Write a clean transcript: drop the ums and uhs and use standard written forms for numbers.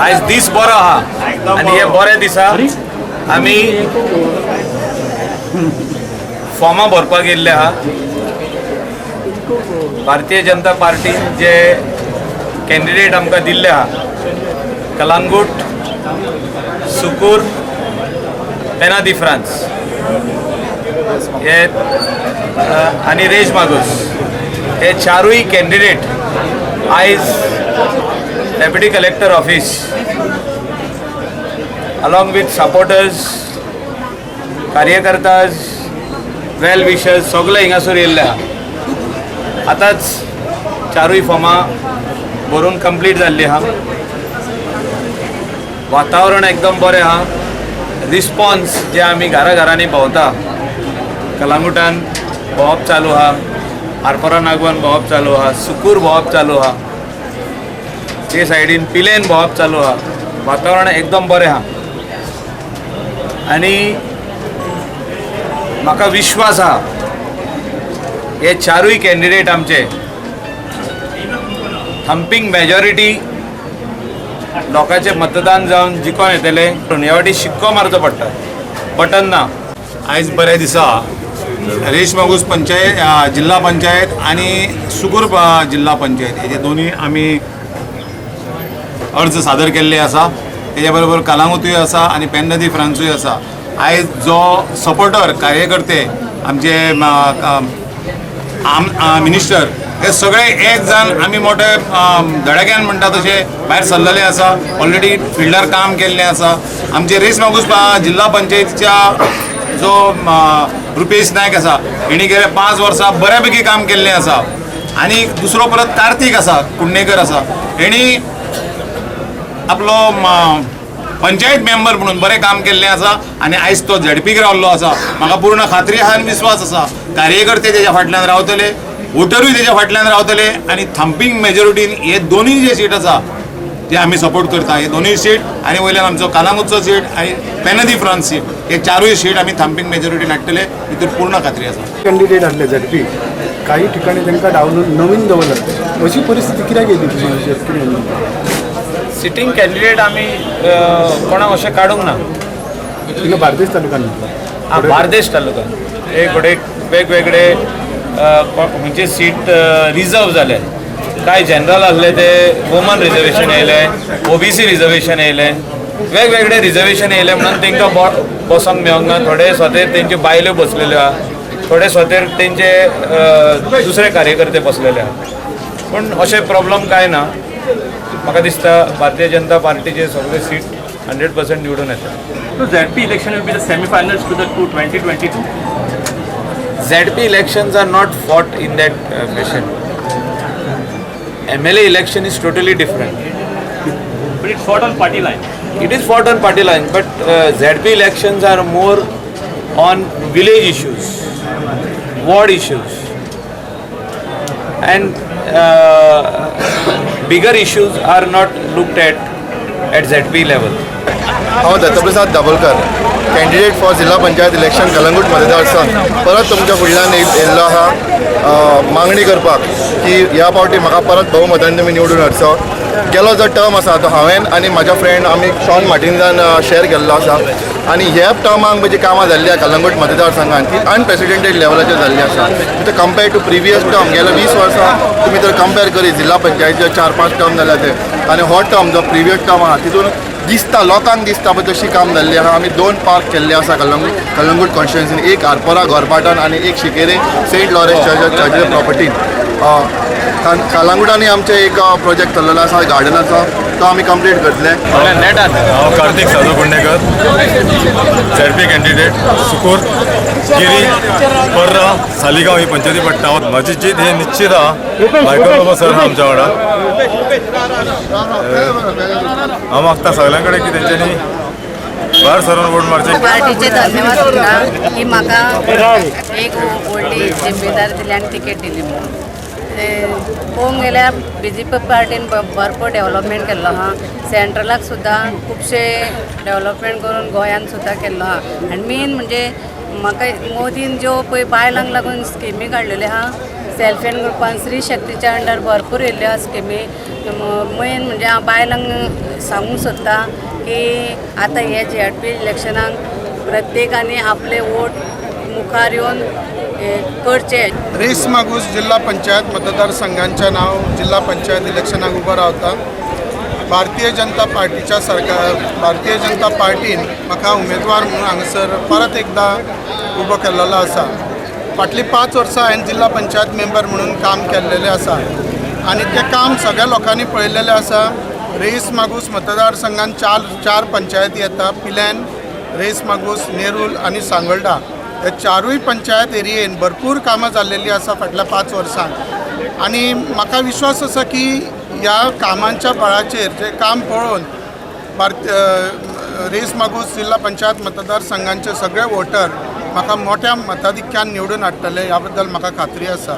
आयज दीस बरो आहा आनी हे बरे दिसा आमी फॉर्मां भरपाक येयल्ले आहा. भारतीय जनता पार्टीन जे कॅन्डिडेट आमकां दिल्ले आहा, कलांगूट, सुकूर, पेना दी फ्रांस हे आनी रेज मागूस, हे चारूय कॅन्डिडेट आयज Deputy Collector office along with supporters, कार्यकर्ताज, well wishers सगळे हिंगासर येयल्ले आहा. आतांच चारूय फॉर्मां भरून कंप्लीट जाल्ली आहा. वातावरण एकदम बरें आहा. रिस्पॉन्स जे आमी घरा घरांनी भोंवता, कलांगुटान भोंवप चालू आहा, आरपोरा नागवान भोंवप चालू आहा, सुकूर भोंवप चालू आहा, ते सायडीन पिलेन भोंवप चालू आहा. वातावरण एकदम बरें आहा आनी म्हाका विश्वास आहा, हे चारूय कॅन्डिडेट आमचे थंपिंग मेजॉरिटी लोकांचें मतदान जावन जिखोन येतले. पूण ह्या फावटी शिक्को मारचो पडटा, बटन ना. आयज बऱ्या दिसा रेश मागूस पंचायत, जिल्हा पंचायत आनी सुगूर जिल्हा पंचायत हेजे दोनूय आमी अर्ज सादर केल्ले आसा. तेज्या बरोबर कलांगुतूय आसा आनी पेन्ना फ्रांसूय आसा. आयज जो सपोर्टर, कार्यकर्ते आमचे, आम मिनिस्टर, हे सगळे एक जावन आमी मोठे धडाक्यान म्हणटा तशें भायर सरलेले आसा. ऑलरेडी फिल्डार काम केल्लें आसा. आमचे रेस मागूस जिल्हा पंचायतीच्या जो रुपेश नायक आसा, हेणी गेल्या 5 वर्सां बऱ्या पैकी काम केल्लें आसा. आनी दुसरो परत कार्तीक आसा, कुडणेकर आसा, हेणी आपलो पंचायत मेंबर म्हणून बरें काम केल्लें आसा आनी आयज तो झेडपीक रावल्लो आसा. म्हाका पूर्ण खात्री आहा आनी विस्वास आसा, कार्यकर्ते तेज्या फाटल्यान रावतले, वोटरूय तेज्या फाटल्यान रावतले आनी थंपिंग मेजॉरिटीन हे दोनूय जे सीट आसा जे आमी सपोर्ट करता, हे दोनूय सीट आनी वयल्यान आमचो कालांगूटचो सीट आनी पेना दी फ्रांस सीट, हे चारूय सीट आमी थंपिंग मेजॉरिटीन हाडटले, हितून पूर्ण खात्री आसा. कॅन्डिडेट आसले झेडपी, काही ठिकाणी तांकां डावलून नवीन दवरलं. अशी परिस्थिती कित्याक येयली तुमचेर, कितें? सिटींग कॅन्डिडेट आमी कोणाक अशें काडूंक ना. थिंगा बार्देस तालुक्यान? आं, बार्देश तालुक्यान एक घडये वेगवेगळे खंयचे सीट रिजर्व जाले, कांय जनरल आसले ते वुमन रिजर्वेशन येयले, ओबीसी रिजर्वेशन येयले, वेगवेगळे रिजर्वेशन येयले म्हणून तांकां बसोंक मेळोंक ना. थोडे सोतेर तेंच्यो बायल्यो बसलेल्यो आहा, थोडे सोतेर तेंचे दुसरे कार्यकर्ते बसलेले आहा. पूण अशें प्रॉब्लम कांय ना. म्हाका दिसता भारतीय जनता पार्टीचे सगळे सीट 100% निवडून येता. So ZP election will be the semi-finals to the to 2022. ZP elections are not fought in that fashion. MLA election is totally different. But it's fought on party line. It is fought on party line, but ZP elections are more on village issues, ward issues, and bigger issues are not looked at ZP level. हांव Dattaprasad Dabholkar, candidate for जिल्हा panchayat election Calangute मतदारसंघ. परत तुमच्या फुडल्यान येयल्लो आहा मागणी करपाक की ह्या फावटी म्हाका परत बहुमतान तुमी निवडून हाडचो. गेलो जो टर्म आसा तो हांवें आनी म्हाज्या फ्रेंड आमी शॉन मार्टिन्सान शेअर केल्लो आसा आनी ह्या टर्माक जी कामां जाल्ली आहा कलंगूट मतदारसंघात, ती अनप्रेसिडेंटेड लेवलाचेर जाल्ली आसा. आतां कंपेर टू प्रिवियस टर्म, गेल्या 20 वर्सां तुमी जर कंपेर करीत, जिल्हा पंचायतीचे चार पांच टर्म जाल्या ते आनी हो टर्म जो प्रिवियस टर्म आहा, तितून दिसता, लोकांक दिसता पळय तशी काम जाल्ली आहा. आमी दोन पार्क केल्ले आसा कलंगूट कॉन्स्टिट्युएन्सीन, एक आरपोरा गोरपाटान आनी एक शिकेरे सेंट लॉरेन्स चर्च प्रॉपर्टीन. कलंगुटांनी आमचे एक प्रोजेक्ट चल्लेलो आसा गार्डनाचो, तो आमी कंप्लीट करतले. नेटान. हांव कार्तीक साजू कुंडेकर, झेडपी कॅन्डिडेट. सुकूर, गिरी, पर्रा, सालिगांव ही पंचायती पडटा. म्हजी जीत हे निश्चित आहा. मायकल बाबा सर आहा आमच्या वांगडा. हांव मागता सगळ्यां कडेन की तेंच्यांनी भायर सरून वोट मारचे. पार्टीचे धन्यवाद दिता की म्हाका एक व्हडली जिम्मेदारी दिली आनी तिकेट दिली म्हणून. ते पळोवंक गेल्यार बीजेपी पार्टीन भरपूर डेव्हलपमेंट केल्लो आहा. सेंट्रलाक सुद्दां खुबशे डेव्हलपमेंट करून गोंयान सुद्दां केल्लो आहा. आनी मेन म्हणजे म्हाका मोदीन ज्यो पळय बायलांक लागून स्किमी काडलेल्यो आहा. सेल्फ हेल्प ग्रुपान स्त्री शक्तीच्या अंडर भरपूर येयल्ल्यो आसा स्किमी. मेन म्हणजे हांव बायलांक सांगूंक सोदतां की आतां हे झेडपी इलेक्शनाक प्रत्येकानी आपले वोट मुखार येवन करचे. रेस मागूस जिल्हा पंचायत मतदारसंघांच्या नाव जिल्हा पंचायत इलेक्शनाक उबो रावता. भारतीय जनता पार्टीच्या सरकार, भारतीय जनता पार्टीन म्हाका उमेदवार म्हणून हांगासर परत एकदां उबो केल्लो आसा. फाटलीं 5 वर्सां हांवें जिल्हा पंचायत मेंबर म्हणून काम केल्लेलें आसा आनी तें काम सगळ्या लोकांनी पळयलेलें आसा. रेस मागूस मतदारसंघान चार चार पंचायती येता, पिल्यान, रेस मागूस, नेरूल आनी सांगोल्डा. ह्या चारूय पंचायत एरियेन भरपूर कामां जाल्लेलीं आसा फाटल्या 5 वर्सांक आनी म्हाका विश्वास आसा की ह्या कामांच्या बळाचेर जें काम पळोवन भारत रेस मागूस जिल्हा पंचायत मतदारसंघांचे सगळे वोटर म्हाका मोठ्या मताधिक्यान निवडून हाडटले ह्या बद्दल म्हाका खात्री आसा.